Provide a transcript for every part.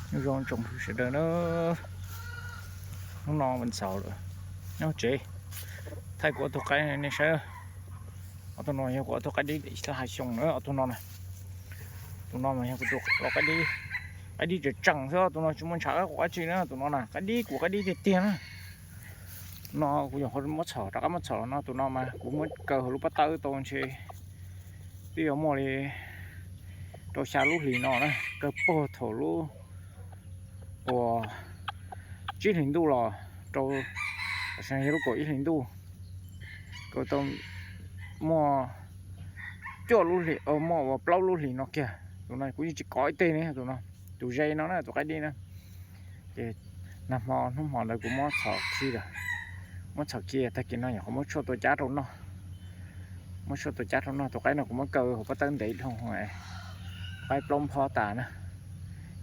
Nyob zoo tsoom sawv daws na, hnub no vas ntxaum lawm, nyob tsev. Thaij kuv ob tug qaib nej saib. Ob tug no yog kuv ob tug qaib dib ib txhiab xyoo na, ob tug no na. Tus no mas yog kuv tus qaib dib, qaib dib tseem tseem xwb, tus no tsis muaj ntshav quav dab tsi na, tus no na qaib dib kuv qaib dib tiag tiag na. Tus no kuv nyuam qhuav muab txhom, rov qab muab txhom no, tus no mas kuv muab kaw hauv lub pob tawb tau ntshe twb yuav muaj li rau xya lub hlis no na, kawg puag thaum lub uas tsib hlis ntuj los rau tam sim no yog lub kaum ib hlis ntuj, kaw tau muaj cuaj lub hlis, muaj uas plaub lub hlis no kiag. Tus no kuv yeej tsis kov ib teg ne, tus no, tus ze no na, tus qaib dib na. Ces nag hmo hnub hmo ntawd kuv muab txhom khi lawm, muab txhom khi tag kis no nyuam qhuav muab tshuaj tua cab rau noj. Muab tshuaj tua cab rau noj, tus qaib no kuv muab kaw hauv pob tawb ntev dhau, qaib plaub nphob tas na.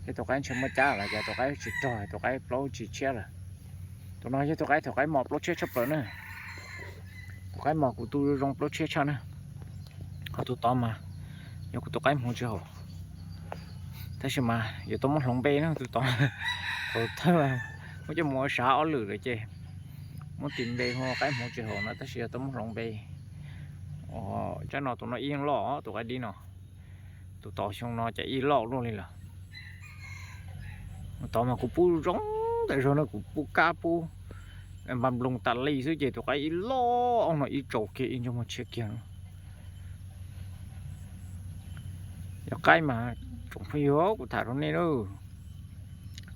Thiab tus qaib ntshe muaj cab los cas tus qaib tsis rog, tus qaib plaub tsis tshiab lawm. Tus no yog tus qaib, tus qaib mos plaub tshiab tshaj plaws na. Tus qaib mos kuv tu zoo plaub tshiab tshaj na. Ho tus tod mas yog kuv tus qaib hmuv tsis haum, tab sis mas yuav tau muab hloov npe na tus tod. Thaum thawj muab coj mus ua sav ob lwm lawm ces muab tis npe hu qaib hmuv tsis haum no, tab sis yog tau muab hloov npe. Tsab no tus no ib yeej loj, tus qaib dib no. Tus tod xyoo no cas ib loj luaj li lawm. Tod mas kuv pub zoo ntawm zog no, kuv pub kab pub npa nploos tas li xwb ces tus qaib ib loj no ib tsaus kiag ib ntsej muag tshiab kiag. Yog qaib mas tsoom phooj ywg, kuv tham rau nej na,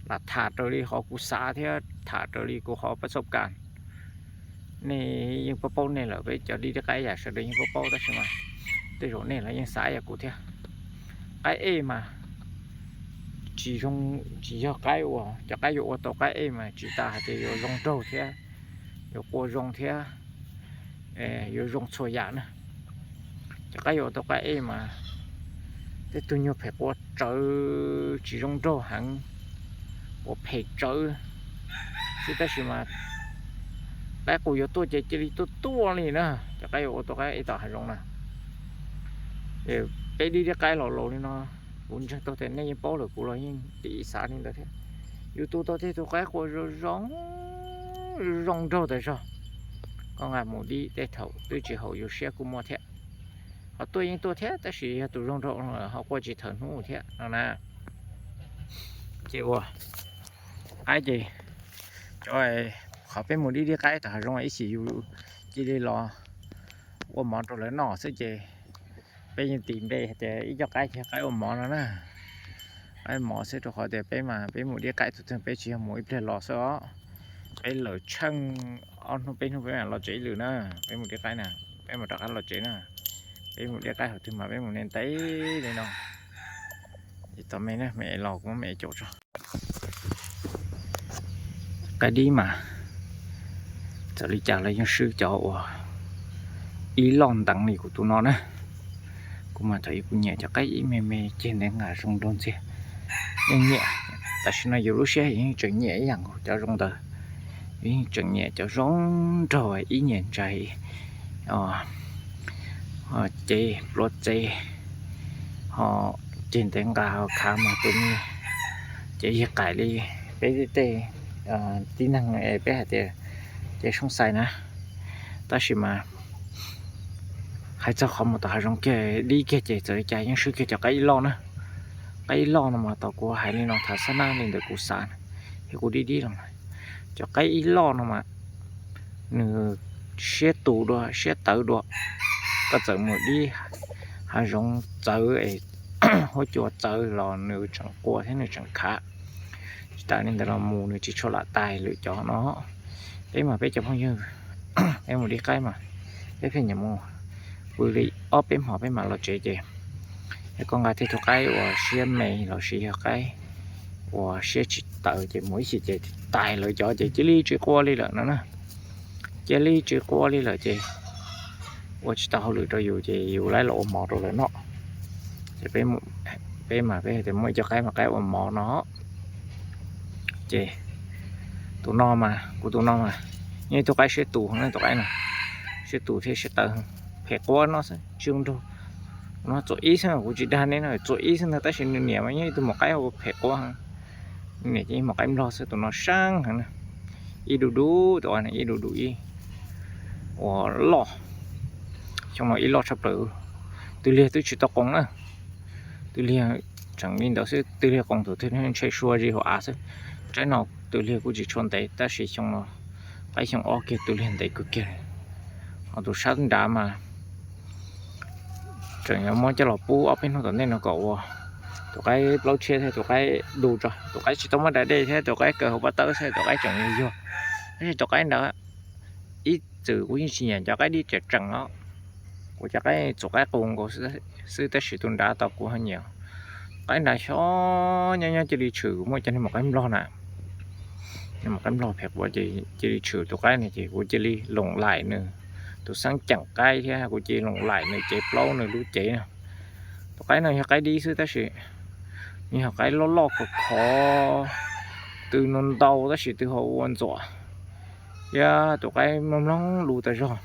lam tham raws li qhov kuv xav thiab tham raws li kuv qhov pas xauj kas. Nej yeej paub paub nej lawm, peb cov dib dib qaib yam sawv daws yeej paub paub, tab sis mas tej zaum nej los yeej xav ib yam kuv thiab. Qaib ej mas tsis zoo, tsis yog qaib uas, cov qaib yuav ua tau qaib ej mas tsis tas hais tias yuav zoo nraug thiab, yuav qua zoo thiab, yuav zoo txhua yam na. Cov qaib yuav ua tau qaib ej mas tej tug nyuag phem qua tsawv, tsis zoo nraug heev, qua phem tsawv xwb, tab sis mas qaib qus yuav tuaj ces cia li tuaj tuaj li na. Cov qaib yuav ua tau qaib ej tom hav zoov na. Peb dib dib qaib los laus li no, kuv ntseeg tau tias nej yeej paub lawm, kuv los yeej tib xav li ntawd thiab. Yus tu tau tej tug qaib qua zoo zoo, zoo nraug tas zog. Koj nqa mus dib tej thaum twb tsis haum yus siab kuj muaj thiab. Ho tuaj yeej tuaj thiab, tab sis yog tus zoo nraug ho qua tsis thaum hnub thiab no na. Ces ua qaib ces, cov, qhov peb mus dib dib qaib tom hav zoov ib chim yus cia li los ua mov rau lawv noj xwb ces peb yeej tis npe hais tias ib co qaib ces qaib ua mov no na. Qaib mov xwb, rau qhov tias peb mas peb mus dib qaib tus twg peb tsis yog mus ib pliag los xwb os. Peb lawm tsheej ob hnub peb hnub peb mam los tsev ib lwm na. Peb mus dib qaib na, peb mam rov qab los tsev na. Peb mus dib qaib qhov twg mas peb mus ntev ntev li no. Tau me na, me los kuv muab me caum tso. Qaib dib mas txawm li cas los yeej swb cov uas ib loj nteev li kuv tus no na. Kuv mas thaum ub kuv nyiam cov qaib ib me me ceg ntev nqa zoo nraug ntxiag, yeej nyiam. Tam sim no yus lub siab yeej tseem nyiam ib yam nkaus cov zoo ntawd, yeej tseem nyiam cov zoo nraug ib nyias ntsais, ces pluav txev, ho ceg ntev nqa ho khav mas tus me ces yig qaim li peb tej tib neeg peb hais tias ces soob xais na. Tab sis mas hais txog qhov mus tom hav zoov kiag dib kiag ces txawm li cas yeej swb kiag cov qaib ib loj na. Qaib ib loj no mas tau kuv hais li no thaum xab nab li ntawm kuv xav thiab kuv dib dib los, cov qaib ib loj no mas nws siab tus dua siab tawv dua. Koj txawm mus dib hav zoov txawv es huab cua txawv los nws tseem qua thiab nws tseem khav. Tsis tas li ntawd los mus nws tsis tshua lam tais lwm cov no. Peb mas peb cov phooj ywg, peb mus dib qaib mas peb pheej nyiam mus pw li ob peb hmos peb mam los tsev ces, es koj nqa tej tug qaib uas siab me los sis yog qaib uas siab tsis tawv ces mus ib chim ces tais lawv cov ces cia li tsis qua li lawm no na. Cia li tsis qua li lawm ces ua tsis tau hauj lwm rau yus ces yus laib los ua mov rau lawv noj. Ces peb mas peb tias muaj ib co qaib mas qaib ua mov no. Ces tus no mas kuv tus no mas yeej ib tug qaib siab tus heev na, tus qaib no siab tus thiab siab tawv, phem quav no xwb tsis zoo nraug. No txuam ib xwb, kuv tsis dag nej no, txuam ib xwb ntag, tab sis nws niam mas yeej ib tug maum qaib ua phem quav heev. Niam ces ib hmos qaib nplog xwb, tus no sab heev na. Ib du du, tus ib du du ib uas loj. Xyoo no ib loj tshaj plaws. Twj liag twb tsis tau qoos na. Twj liag tseem li ntawd xwb, twj liag qoos tus twg ntshe sua zis hauv av xwb. Tsaib no twj liag kuj tsis tshua ntev tab sis xyoo no qaib xyoo ob kiag twj liag ntev kawg kiag. Ho tus sab nrad mas tseem yuav muab coj los pub ob peb hnub tom ntej no kom ua tus qaib plaub tshiab thiab tus qaib du tso. Tus qaib tsis tau muab da dej thiab tus qaib kaw hauv pob tawb xwb, tus qaib tseem yuag yuag. Tab sis tus qaib ntawd ib txwm kuv yeej tsis nyiam cov qaib dib tseem tseem os. Kuv cov qaib txuas qaib qus nkaus xwb tab sis tus nrad tau kuv ho nyiam. Qaib nrad xyov nyob nyob cia li tshwm muaj cov niag maum qaib nplog na. Niag maum qaib nplog phem quav ces cia li tshwm tus qaib no ces kuv cia li loom laim nws. Tus xeeb ceem qaib thiab kuv cia li loom laim nws cev plaub nws lub cev no. Tus qaib no yog qaib dib xwb tab sis nws yog qaib loj loj khov khov, tw no ntau tab sis tw ho ua ntxuam. Thiab tus qaib mloog mloog lus tas zog.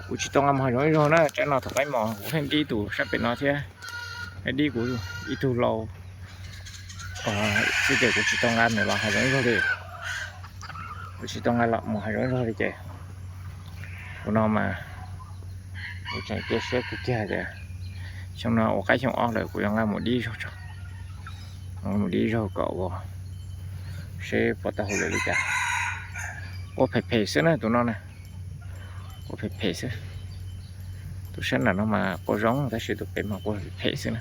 Kuv tsis tau nqa mus hav zoov ib zaug na, tsam no thaum qaib mos kuv pheej dib tus sab pem no thiab, dib kuv ib tug lau xwb ces kuv tsis tau nqa nws los hav zoov ib zaug li. Kuv tsis tau nqa los mus hav zoov ib zaug li ces tus no mas kuv tseem cia siab kawg kiag tias xyoo no ua qaib xyoo ob lawm kuv yuav nqa mus dib zaug tso. Mus dib zaug kom ua seb puas tau hauj lwm li cas. Ua phem phem xwb na tus no na. Ua phem phem xwb. Tus sab nram no mas qua zoo tab sis tus pem mas qua phem phem xwb na.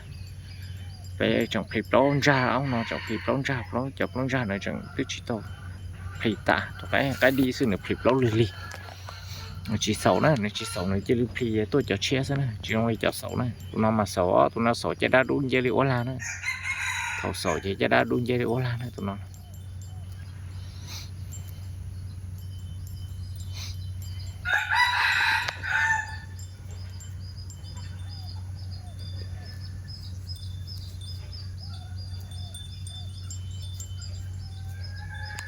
Peb tseem plhis plaub ntsag, ob no tseem plhis plaub ntsag, plaub cov plaub ntsag na tseem twb tsis tau plhis tas, tus qaib qaib dib xwb nws plhis plaub lig lig. Nws tsis xaus na, nws tsis xaus nws cia li plhis tuaj cov tshiab xwb na, tsis zoo li cov xaus na. Tus no mas xaus, tus no xaus caj dab dub nce li ua lag na. Thaum xaus ces caj dab dub nce li ua lag na tus no.